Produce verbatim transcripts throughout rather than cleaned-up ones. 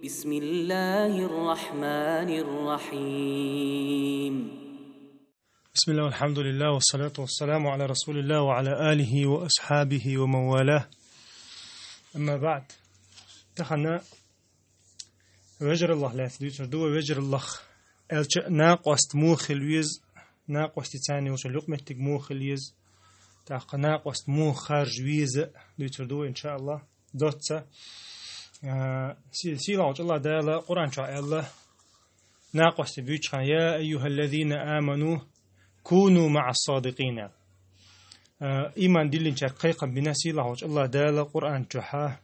بسم الله الرحمن الرحيم. بسم الله والحمد لله والصلاة والسلام على رسول الله وعلى آله وأصحابه ومن والاه. أما بعد. Тахан вежараллах лаьца дуьйцур ду, вежараллах аьлча накъост муха хила веза, накъостаца юкъметтиг муха хила еза, тӀаккха накъост муха харжа веза дуьйцур ду, иншааллах. Доцца. А, си-, сийлахьчу Аллах Дала Къуръан чу аьлла, накъостий буьйцучу хенахь: «يا أيها الذين آمنوا كونوا مع الصادقين». А, иман диллинчаьрга кхайкхам бина сийлахьчу Аллах Дала Къуръан чухьа: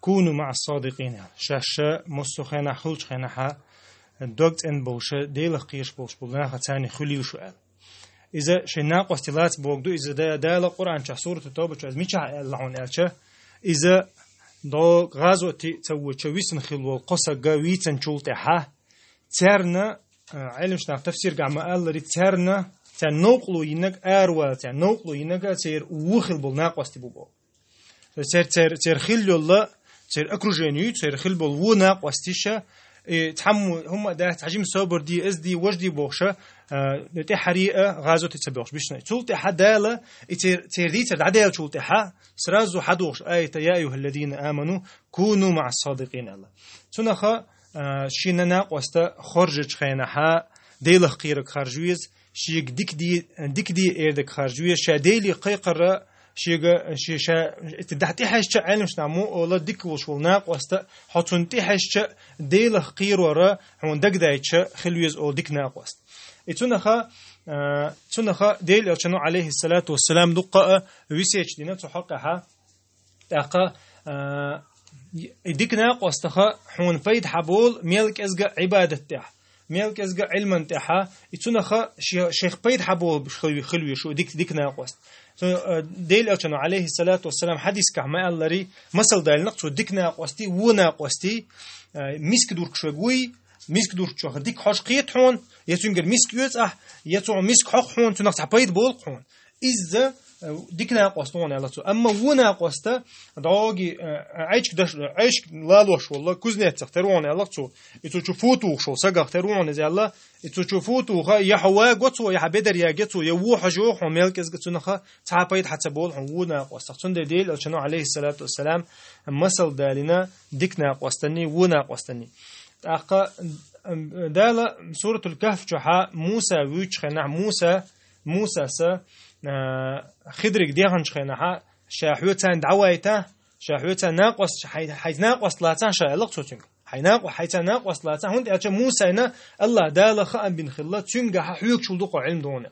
«كونوا مع الصادقين». Шаьш массо а хенахь, хиллачу хенахь, дог цӀена болуш, Делах кхоьруш болуш болу нахаца хуьлийла шу аьлла. Иза шайн накъостий лаца бохург ду, иза Да-, Дала Къуръан чохь, сурат Тоба чохь иза мичахь аьлла хьуна аьлча, иза дӀо гӀазоте ца воча висина хилла волу кхо саг вийцинчул тӀаьхьа, царна, а, Ӏеламнах тафсир гахь ма-аллара, царна, царна новкъарло йинарг аравала, царна новкъарло йинарг церан вон хилла болу накъостий бу боху. Цер, цер, цер хилла йолу, цер окружени ю, цер хилла болу вон накъостий ша, и цхьаммо хӀумма а дац, цхьа жима собар де, ас де, важа де бохуш, а, тӀаьхьара а гӀазоте ца бохуш бишна. Цул тӀаьхьа Дала, и цер, цер дийцар дӀадаьллачул тӀаьхьа, сразу хьадохуш аята: «يا أيها الذين آمنوا كونوا مع الصادقين», аьлла. Цунаха, а, шина накъоста хоржучу хенахьа, Делах кхерарг харжа веза, шега дика де, дика де эрдиг харжа веза, ша Деле кхайкхара, шега, ше-, ша, дӀа тӀехьаьжча, Ӏеламнах мо ола дика волуш волу накъоста, хьо цунна тӀехьаьжча, Делах кхерора хьуна дагадайча хила веза олу дика накъост. И цунаха, а, цунаха Делан Элчано, алейхиссалату вассалам, дуккха а весет дина цу хьокъехьа. ТӀаккха, а, и дика накъостаха хьуна пайда хьаболу мел кӀезга Ӏибадат тӀехь, мел кӀезга Ӏилман тӀехьа, и цунаха ши-, шех пайда хьаболу хила ве-, хила веза шу дика, дика накъост. Цу, а, Делан Элчано, алейхиссалату вассалам, хьадискахь ма-аллара, масал далинарг цу дика накъостий, вон накъостий, а, миска дуркуш верг вуй, миска дуркучух дика хьожа кхета хьуна, я цуьнгара миска оьцу ахь, я цу миска хьокху хьуна, цунах цхьа пайда болу хьуна. Иза, э, дика накъост вон аьлла цо. Амма вон накъоста дӀоги, э, Ӏечка даш-, Ӏечка лалош волла, кузнецах тера вон аьлла цо. И цу чу фу тухуш волу сагах тера вон иза аьлла. И цу чу фу туха, я хьо ваго цо, я хьан бедар яге цо, я вон хьожа хьо мел кӀезга цунаха цхьа пайда хьа ца болу хьуна вон накъостах. Цундела Делан Элчано, алейхиссалату вассалам, масал далина дика накъостанний, вон накъостанний. ТӀаккха, м, Дала Суратул Кахф чохьа Муса вуьйчу хенахь, Муса, Мусаса, а, Хидриг деханчу хенахьа, ша хьоьца дӀавайта, ша хьоьца накъост, хьай-, хьайца накъост лацахь ша, аьлла цо цуьнга. Хьай накъо-, хьайца накъост лацахь, хӀунда аьлча Мусайна Аллах Дала хаам бина хилла, цуьнгахьа хьоьгачул дукха Ӏилма дона.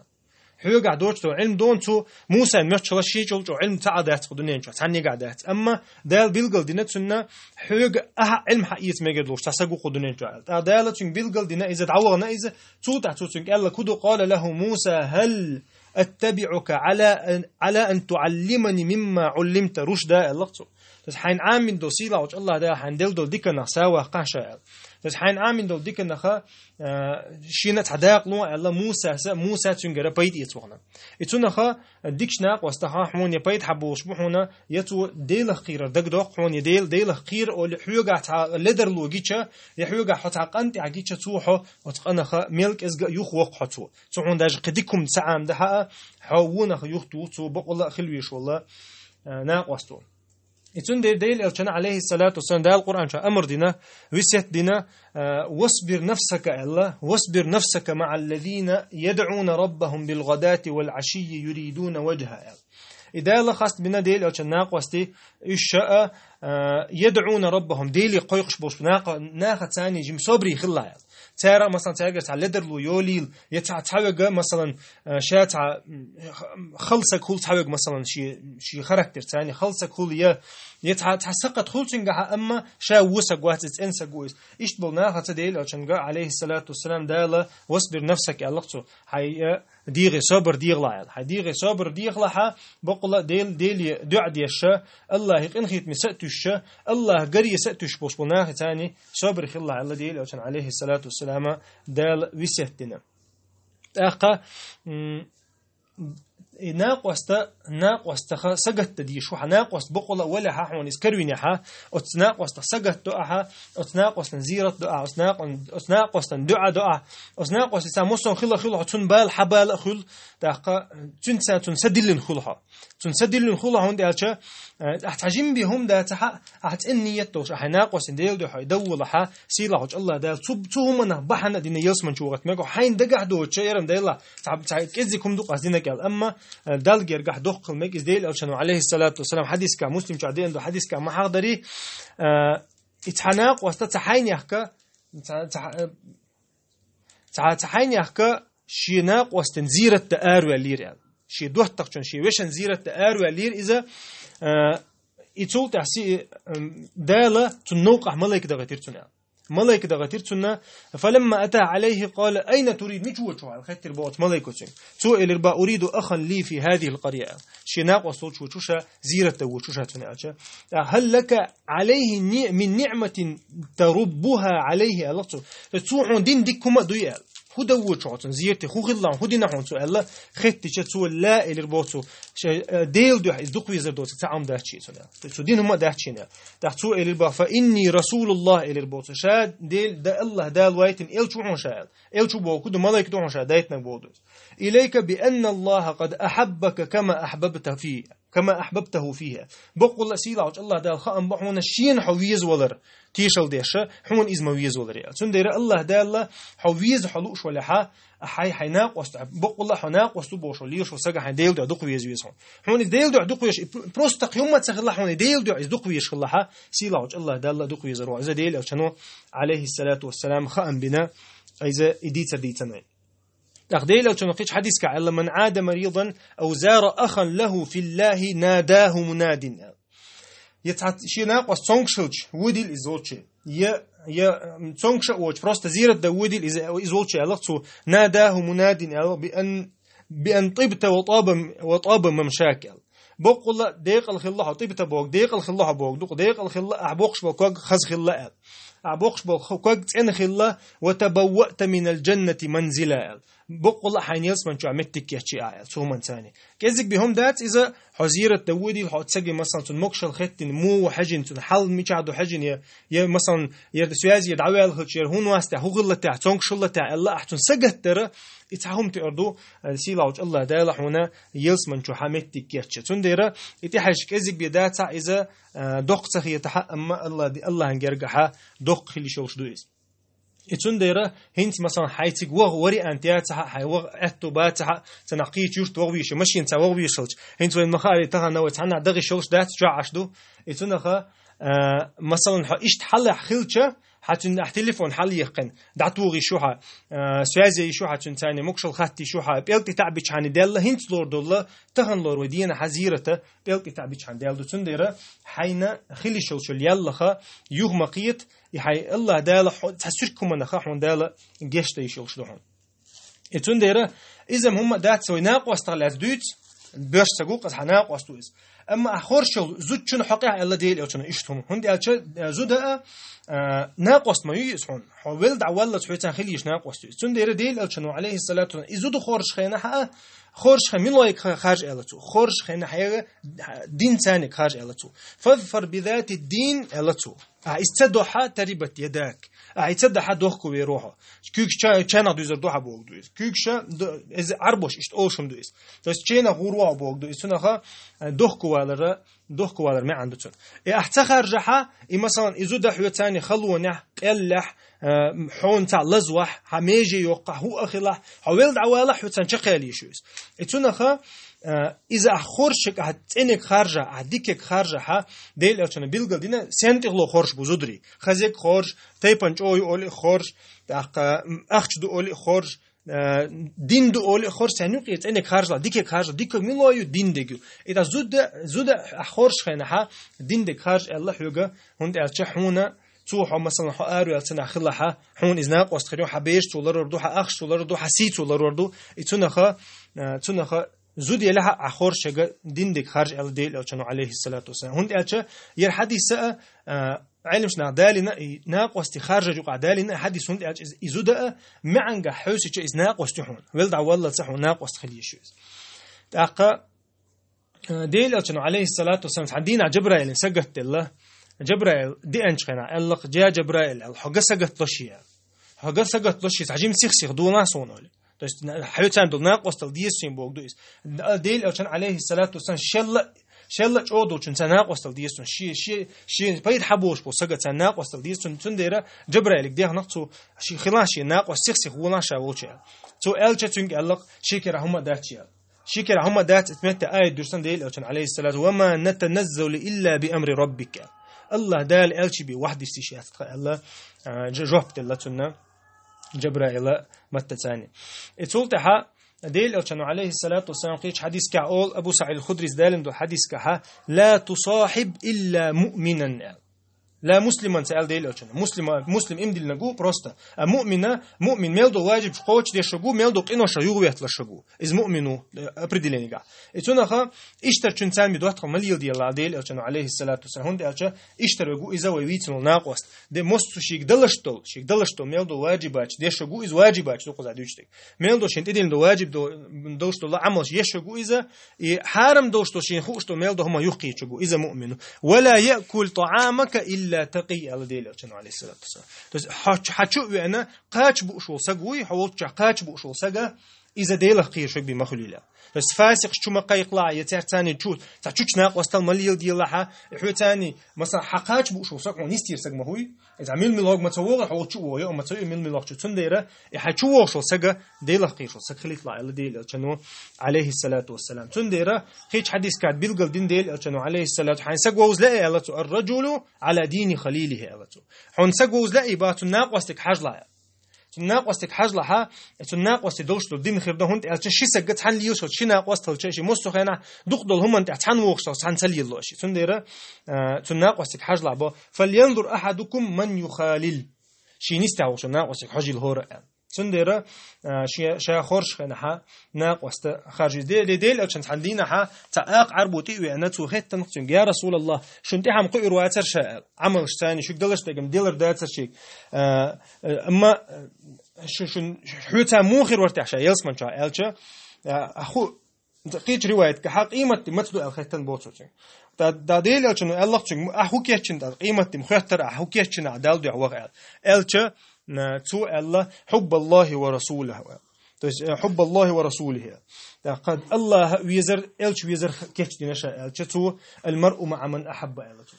Хьоьгахь доцу Ӏилма дона цо, Мусайна моьттуш хилла шен чӀолчӀо Ӏилма ца Ӏа дац кху дуьнен чохь, цхьаннегахь дац. Амма Дала билгал дина цунна, хьоьга ахьа Ӏилма хьаэца мегар долуш цхьа саг ву кху дуьнен чохь аьлла. ТӀаккха Дала цуьнга билгал дина, иза дӀавахана иза, цул тӀаьхьа цо цуьнга аьлла, кху ду: «قال له موسى هل أتبعك على أن، على أن تعلمني مما علمت رشدا», аьлла цо. Иза хьайна Ӏамин долу сийлахьчу Аллах Дала хьайна делла долу диканах са ваккхахь ша аьлла. Иза хьайна Ӏамин долу диканаха, а, шена цхьа дакъа ло аьлла Мусаса, Муса цуьнгара пайда эца вахана. И цунаха дикачу накъостаха хьуна я пайда хьаболуш бу хьуна, я цо Делах кхийрар дагадоккху хьуна, я Дел-, Делах кхийра олу хьоьгахь цхьа ледарло гича, я хьоьгахь хьо цхьа къан тӀехь гича, цо хьо оцу къанаха мел кӀезга а юха воккху хьо цо. Цо хьуна даже кхин дика хӀума ца Ӏамда хьаа, хьо вонах юхту цо бакъвала а хила веш волла, а, накъосто. И цундела Делан Элчана, алейхиссалату вассалам, Дала Къуръан чу амар дина, весет дина, а, «واصبر نفسك», аьлла, «واصبر نفسك مع الذين يدعون ربهم بالغداة والعشي يريدون وجهه», аьлла. И Дала хаст бина Делан Элчана накъости, уьш ша а, а, «يدعون ربهم», Деле кхойкхуш болуш, наха, наха царний жима собри хилла аьлла. Цара, масалан, цаьргара цхьа ледарло йолийла, я цхьа, цхьавега, масалан, а, ша цхьа, м, хала саг хула цхьавега, масалан, ши, ши характер царний хала саг хула, я, я цхьа, цхьа сакхат хула цуьнгахьа, амма ша вон саг вац, иза цӀена саг ву иза. Иштта болу нахаца Делан Элчанга, алейхиссалату вассалам, Дала «واصبر نفسك» аьлла цо. Хьайн, а, дегӀе собар дехалахь аьлла. Хьайн дегӀе собар дехалахьа, бакъвала Дел-, Деле дуьӀа деш ша, Аллахье къинхетаме са а туьйш ша, Аллахьа гаре са а туьйш болуш болу нахаца царний собри хилла аьлла Делан Элчана, алейхиссалату вассалама, Дала весет дина. ТӀаккха, м, И накъоста, накъостаха сагатта дийш ву хьа, накъост бокъула а валехьа хьона из карвинехьа, оцу накъостах сагатта до ахьа, оцу накъостан зират до ахьа, оцу накъон-, оцу накъостан дуьа до ахьа, оцу накъостица мусон хила хила хьо, цун бала хьа бала а хуьлу, тӀаккха цуьнца цун са диллина хуьлу хьо. Цун са диллина хуьлу хьо, хӀунда аьлча, э, ахьа цхьа жимби хӀума даца хьа, ахьа цӀена ниет долуш, ахьа накъостин Дела дуьхьа хьо, и даввалахьа, сийлахьочу Аллах Дала, цу, цу хӀуманах бахьана а дина ялсманчу вахат мега, хьайна дагахь доцуча, ярам Дела, цхьа, цхьа кӀеззиг хӀума ду къас динарг аьлла. Амма, э, Далла гергахь доккха хила мега, иза Дела элчано, алейхиссалату вассалам, хьадиска, Муслим чохь деана ду хьадиска ма хьахдари, э, и цхьа накъоста, цхьа хьайнехка, цхьа, цхьа, э, цхьа, цхьа хьайнехка шен накъостин зират дан араваьллера аьлла. Шен доттагӀчун, шен вешан зират дан араваьллера иза, э, и цул тӀаьхьа си-, э, Дала цунна новкъахь малайка дахийтира цунна аьлла. Малайка дахийтира цунна, «Фаламма ата алейхи, къала, айна турид, мича воьду хьо?» аьлла, хеттира боху оцу малайко цуьнга. Цо элира боху, «Уриду ахан ли фи хазихил къария», аьлла. Шен накъост волчу воьду ша, зират дан воьду ша цунна аьлча. «Хал лака алейхи ни-, мин ниъматин таруббуха алейхи», аьлла цо. Цо хьуна дина дика хӀума а дуй аьлла. ХӀун дан воьду хьо цунна зирате, хӀун хилла, хӀун дина хьуна цо аьлла, хеттича цо, ла, элира боху цо, ша, э, Дела дуьхьа иза дукха везар доцург цхьа Ӏам дац шен цунна аьлла. Цо дина хӀума а дац шена аьлла. ТӀаккха цо элира боху, «Фа инни расулуллах», элира боху цо. Ша Дела, да Аллах Дала вайтина элча ву хьуна ша аьлла. Элча ву боху ду, малайка ду хьуна ша дайтинарг боху ду. «Илайка би анна Аллаха къад ахаббака кама ахбабта фи, кама ахбабтаху фиха». Боккъула а сийлахьчу Аллах Дала хаам бо хьуна шена хьо везавалар, тешал деш, хьуна иза ма везавалар аьлла. Цундела Аллах Дала хьо веза хьо лууш валехьа, хьай, хьай накъост, боккъула а хьо накъост ву бохуш вале, лелаш ву сага хьайн Дела дуьхьа дукха веза веза хьуна. Хьуна иза Дела дуьхьа дукха везаш, и пр-, просто кхин хӀума ца хилла хьуна, и Дела дуьхьа иза дукха везаш хилла хьа, сийлахьчу Аллах Дала дукха везар ву. Иза Дела элчано, алейхиссалату вассалам, хаам бина, иза и дийцар дийцина. ТӀаккха Дела элчано кхечу хьадиска аьлла, «Ман Ӏада маридан ав зара ахан лаху филлахи надаху мунадин», аьлла. Я цхьа шен накъост цомгуш хилча, водийла иза волчу. Я, я, м, цомгуш а воцуш, просто зират дан водийла иза, иза волчу аьлла цо, «Надаху мунадин», аьлла, «би ан, би ан тибта ва таба, ва таба мамшак», аьлла. Боккъула а декъала хилла хьо, тибта боху, декъала хилла хьо боху ду-кх, декъала хилла, ахь боккхуш болу ког хаза хилла аьлла. Ахь боккхуш болу х-, ког цӀена хилла, «ва табавваъта минал джаннати манзила», аьлла. Боккъула а хьайна ялсман чохь меттиг кечъян аьлла, цу хӀуманца. КӀеззиг бен хӀума дац иза, хьо зират дан водийла, хьо ца гина, масалан, цунна могушалла хеттина, муха ву хьаьжина, цунна хьал мичахь ду хьаьжина, я, я, масалан, яра связи дӀаваьлла хилча, яра хӀун вастехь, хӀун хилла техь, цомгуш хилла техь аьлла, ахь цунна сагатдара, и цхьа хӀума тӀеур ду, э, сийлахьчу Аллах Дала хьуна ялсман чу хьан меттиг кечъян. Цундела и тӀехьаьжча кӀеззиг бен дацахь иза, э, доккха ца хетахь а, амма Аллах ди-, Аллахьан гергахьа доккха хила йиш йолуш ду иза. И цундела хӀинца, масалан, хьайцига ваха вариант яцахь а, хьайн ваха аьтту бацахь а, ца нах кхечу юрт вахвийша, машинаца вахвийшалча, хӀинца вайн ма-хаъара тахана вай цхьаннахь даха йиш йолуш дац, чохь Ӏаш ду. И цунаха, а, масалан, хьо иштта хьалехь хилча, хьан цуьнан ахь телефон хьалъяьккхина, дӀатухуш ю хьан, а, связи йиш ю хьан цуьнан царна, могушалла хатта йиш ю хьан, пӀелг тӀе таӀ бичхьана делла, хӀинца лорур долла, тахана лорур вай дийнахьа зирата, пӀелг тӀе таӀ бичхьана делла ду. Цундела хьайна хила йиш йолчул яллаха, юха ма кхета, и хьайн Аллах Дала хьо-, цхьа суьрг хӀуманах хьуна Дала гечдан йиш йолуш ду хьуна. И цундела иза хӀумма а дац, вай накъостах лаьцна дуьйцу, боьрша ца гу, къа хьан накъост ву иза. Амма ахь хоршал зудчун хьокъехь аьлла Дела элчано иштта хӀума. ХӀунда аьлча, э, зуда а, э, накъост ма ю иза хьуна. Хьо велла дӀа валлалц хьоьцан хила йиш накъост ю иза. Цундела Дела элчано, алейхиссалату вассалам, и зуда хоршах хенахь а, хоршах хен милойга ха-, харжа аьлла цо. Хоршах хенахь хьега дин царниг харжа аьлла цо. «Фазфар бизати дин», аьлла цо. А, иза ца дохьа, тарибат ядак. А, иза ца дахьа, дохко вер ву хьо. Куьйгаш ча-, чанах дуьзар ду хьан боху ду иза. Куьйгаш ша ду, иза Ӏарбош иштта олуш хӀума ду иза. То есть ченах гӀур ву хьо боху ду иза. Цунаха, э, дохко валара, дохко валар маьӀна ду цуьнан. И ахь ца харжахьа, и, масалан, и зуда хьоьцанна халонехь, къеллехь, э, хьуна цхьа лазвахь, хьан меже йоккхахь, хӀуъа хилахь, хьо велла дӀавалахь, хьоьцан чакхъяла йиш ю иза. И цунаха, э, иза ахь хоршаг, ахь цӀениг харжахь, ахь дикиг харжахьа, Дела элчано билгал дина, сен тӀехула хорш бу зударий. Хазег хорш, тайпан чӀогӀа ю олий хорш, тӀаккха, м, ахча ду олий хорш, э, дин ду олий хорш, царна юкъе цӀениг харжалахь, дикиг харжалахь, дикиг мила ю, дин диг ю. И тӀа зуда, зуда ахь хорш хенахьа, дин диг харж аьлла хьоьга, хӀунда аьлча хьуна, цо хьо, масалан, хьо араваьлла цунах хилахьа, хьуна иза накъост хир ю, хьан беш цо ларор ду, хьан ахча цо ларор ду, хьан сий цо ларор ду. И цунаха, э, цунаха зуда елахьа, ахь хоршага дин диг харж аьлла Дела элчано, алейхиссалату вассалам. ХӀунда аьлча, яра хьадис а, а, Ӏеламаш нах далийна, и накъостий харжар юкъахь далийна хьадис, хӀунда аьлча иза, и зуда а, маьӀанга хьоьсича иза накъост ю хьуна. Велла дӀа валлалц хьуна накъост хила йиш ю иза. ТӀаккха, э, Делан Элчано, алейхиссалату вассалам, цхьан дийнахь Джабраилан сагатделла. Джабраил деанчу хенахь аьлла-кх: «Я Джабраил, — аьлла, — хьо ган сагатдо шен». Хьо ган сагатдо шен, цхьа жима сих-сих долахь суна, олий. То есть, на-, хьоьцарна долу накъосталла деза суна бохург ду иза. Д-, Делан Элчано, алейхиссалату вассалам, шелла, шелла чӀогӀа долчунна царна накъосталла деза суна. Шен, шен, шен пайда хьаболуш болу сагатдерг царна накъосталла деза суна. Цундела Джабраилга дехнарг цо, шен хилахь шен накъост, сих-сих волахь ша волчу аьлла. Цо аьлча, цуьнга аьлла-кх: «Шен кара хӀума а дац шен», аьлла. «Шен кара хӀума а дац», иза метта аят дуьйцу Делан Элчано, алейхиссалату: «Ва ма натаназзалу илла би амри раббик», аьлла. АллахӀ Дала аьлча бен вахьдисте шаьцтха аьлла, а, ж-, жоп делла цунна Джабраила маттаца. И цул тӀаьхьа Делан Элчано, алейхиссалату вассалам, кхечу хьадисехь олу, Абу СаӀид аль-Худрис далийна долу хьадисехь: «Ла тусахьиб илла муъминан», аьлла. «Ла муслиман», ца аьлла Делан Элчано. Муслима, муслим имдилинарг ву просто. А муъмина, муъмин мел долу ваджибаш кхочушдеш ву, мел долу къинош юхаветталуш ву. Иза муъмин ву, э, определенигахь. И цунах иштта цуьнца ма доттагӀа ма леладелла Делан Элчано, алейхиссалату вассалам. ХӀунда аьлча иштта верг ву иза вай вийцина волу накъост. Де мосту шега далаш долу, шега далаш долу мел долу ваджибаташ деш верг ву иза, ваджибаташ ду кхуза дуьйцуш дерг. Мел долу шен тӀедиллина долу ваджиб долу, долуш долу Ӏамалш еш верг ву иза, и хьарам долуш долу, шен хууш долу мел долу хӀума юхакхеташ верг ву иза муъмин ву. «Ва ла яъкулу тӀаӀамака илла такъий», аьлла Делан Элчано, алейхиссалату вассалам. То есть, хьо, хьан чу а веана, кхача бууш волу саг вуй, хьо волччохь кхача бууш волу саг, иза Делах кхоьруш верг бен ма хуьлийла. То есть, фасикъаш чу ма кхайкхалахь, я цаьрца цхьаьна чу, цхьа чучу накъосталла ма леладелахь, хьоьцарна, масала, хьан кхача бууш волу саг хьуна нисдийр саг ма хуй. Иза мила-мила хӀума ца вогӀу, хьо волчу а вогӀу, я ма ца вогӀу мила-мила хӀума чу. Цундела и хьан чу вогӀуш волу саг Делах кхоьруш волу саг хилийталахь аьлла Делан Элчано, алейхиссалату вассалам. Цундела кхечу хьадисехь билгалдина Делан Элчано, алейхиссалату, хьайн саг вовза лаьий аьлла цо, «Ар-раджулу Ӏала дини халилихи», аьлла цо. Хьуна саг вовза лаьий бах, цуьнан накъостега хьажалахь аьлла. Цуьнан накъостега хьажалахь, цуьнан накъостий долуш долу дин хир ду, хӀунда аьлча ши саг цхьаьна лелаш хилча, ши накъост хилча, ши массо а хенахь дукха долу хӀуманна тӀехь цхьаьна вогӀуш долу, цхьаьна ца лелало аша. Цундела, а, цуьнан накъостега хьажалахь бо, «Фальянзур ахьадукум ман юхалил». Шен нисдеш волчу накъостега хьожийла хӀора аьлла. Цундела, а, ша, ша хоржуш хенахь накъост харжа. Де-, де-, Делан Элчанца цхьана дийнахь цхьа акха Ӏарбо тӀе а веана, цо хаьттина-кх цуьнга: «Я Расулаллах, шуна тӀаьхьа-м кхуьур вацара ша», аьлла. Ӏамалш царна шуьга далаш дерг-м делар дацара шега. А, а, амма, а, шу-, шун, хьоьца муха хир вара техьа ша ялсамани чохь аьлча, а, хӀу, кхечу риваятехь къематди маца ду аьлла хаьттина боху цо цуьнга. Ткъа, ткъа Делан Элчано аьлла-кх цуьнга: «Ахь хӀун кечйина ткъа къематди, ма хоьттара ахь, хӀун кечйина ахь Далла дуьхьа ваха», аьлла. Элча, а, цо аьлла: «Хьуббаллахи ва расулихи», аьлла. То есть, э, «Хьуббаллахи ва расулихи», аьлла. ТӀаккха АллахӀ а везар, Элча везар х-, кечдина ша аьлча, цо: «Аль-маръу маӀа ман ахьабба», аьлла цо.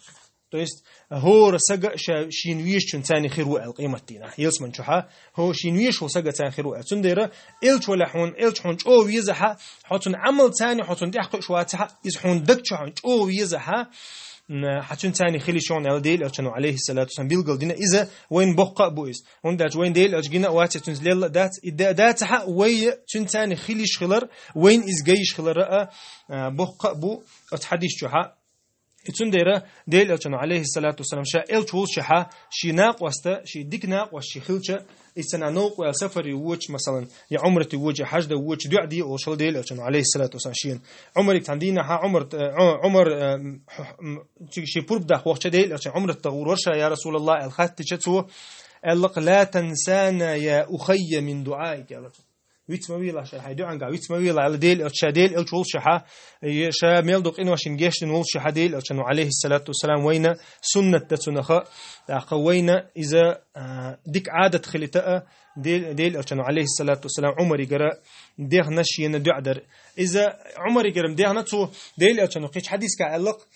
То есть, хӀора саг ша шена везачунца цхьана хир ву аьлла къематдийнахь, ялсамани чохь, хӀо шена везаш волу сагца цхьана хир ву аьлла. Цундела Элча валахь хьуна, Элча хьуна чӀогӀа везахь, хьо цуьнан Ӏамалца цхьана, хьо цунна тӀаьхьа кхуьуш вацахь, иза хьуна даг чу хьуна чӀогӀа везахь, м, хьо цуьнца цхьана хила йиш йолуш ю аьлла Делан Элчано, алейхиссалату вассалам, билгалдина. Иза вайна боккха а бу иза. ХӀунда аьлча вайна Делан Элча гина а вац, цуьнца лелла а дац, и да-, дацахь а, вай цуьнца цхьана хила йиш хилар, вайна иза ган йиш хилар а, а, боккха а бу оцу хьадис чохь. И цундела Делан Элчано, алейхиссалату вассалам, ша Элча волччохь, шен накъост, шен дика накъост шен хилча, иза цхьана новкъа ваьлла сафаре воьдуш, масалан, я Ӏумрате воьдуш, я хьаждан воьдуш, дуӀа де олуш хилла Делан Элчано, алейхиссалату вассалам, шена. Ӏумарга цхьана дийнахь, Ӏумар, э, Ӏу-, Ӏумар, э, м, хьу-, м, цига шен пурба даха вахча Делан Элчан: «Ӏумрат даха гӀур вара ша, я Расулаллах?» аьлла хаьттича цо, аьлла-кх: «Ла тансана, я ухайя, мин дуӀаика», аьлла цо. «Виц ма велахь ша, хьайн дуӀанга виц ма велахь», аьлла Делан Элча, ша Делан Элча волччохь, э, ша мел долу къиношна гечдина волччохь Делан Элчано, алейхиссалату вассалам, вайна суннат дан цунах, тӀаккха вайна иза, а, дика Ӏадат хилийта а, Дел-, Делан Элчано, алейхиссалату вассалам, Ӏумаригара дехна шена дуӀа дар. Иза Ӏумаригара-м дехна цо, Делан Элчано кхечу хьадисехь аьлла-кх: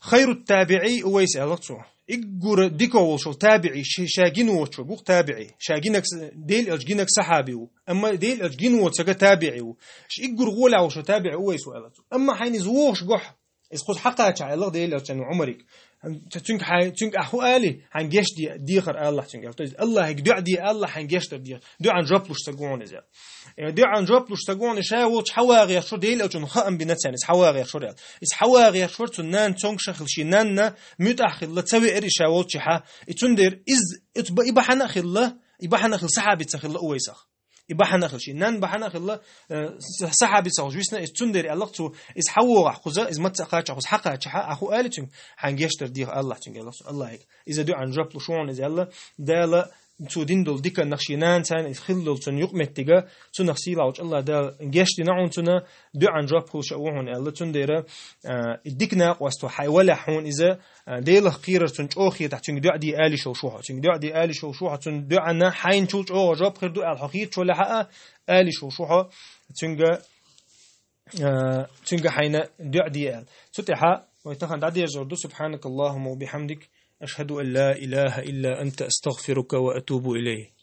«Хайрут табиӀи Увайс», аьлла-кх цо. Уггар дика волуш волу табиӀи, ш-, ша гина воцуш верг ву-кх табиӀи. Ша гинарг с-, Делан Элча гинарг сахьаби ву. Амма Делан Элча гина воцург табиӀи ву. Ш-, уггар гӀолехь волуш волу табиӀи Увайс ву, аьлла цо. Амма хьайна иза вогӀуш гохь, иза кхуза хьакхачахь, аьлла-кх Делан Элчано Ӏумариг. Цуьнга хьай-, цуьнга ахь хӀун али, хьайн гечде дехар алахь цуьнга, аьлла. То есть АллахӀига дуӀа де алахь, хьайн гечдар дехар. ДуӀан жоп луш ца гуш иза. Э, дуӀан жоп луш ца гуш, ша волчу хьан вагӀа гӀерташ вара, Делан Элчано хаам бина царна, иза хьан вагӀа гӀерташ вара аьлла. Иза хьан вагӀа гӀерташ вара, цуьнан нана цомгуш а хилла, шен нанна муьтӀахь а хилла, ца веара и ша волччохь. И цундела иза, и ба-, и бахьана а хилла, и бахьана а хилла сахьабица хилла Увайсах. И бахьана а хилла, шен нанна бахьана а хилла, э, с-, сахьабица хилча висна, иза цундела аьлла-кх цо, иза хьан вогӀахь кхуза, иза маца а кхачахь, кхуза хьакхачахь, ахь хӀун али цуьнга, хьайн гечдар дехар алахь цуьнга, аьлла-кх цо АллахӀига. Иза дуӀан жоп луш ву хьуна иза аьлла, Дала цо дина долу диканнах шен нанна царна иза хилла долу цунна юкъаметтига, цунах сийлахьчу Аллах Дала гечдина хьуна цунна, дуьхьал жоп хуьлуш а ву хьуна аьлла. Цундела, а, и дика накъост хьо хьайн валахь хьуна иза, а, Делах кхерар цунна чӀогӀа хетахь, цуьнга дуьхьал де алийша волуш ву хьо. Цуьнга дуьхьал де алийша волуш ву хьо, цунна дуьхьанна хьайначул чӀогӀа жоп хир ду аьлла хьо хеташ валахь а, алийша волуш ву хьо, цуьнга, а, цуьнга хьайна дуьхьал де аьлла. Цу тӀехьа вай тахана дӀадерзор ду: «Субхьанакаллахумма ва бихьамдик, ашхаду ан ла илаха илла анта, астагфирука ва атубу илайк».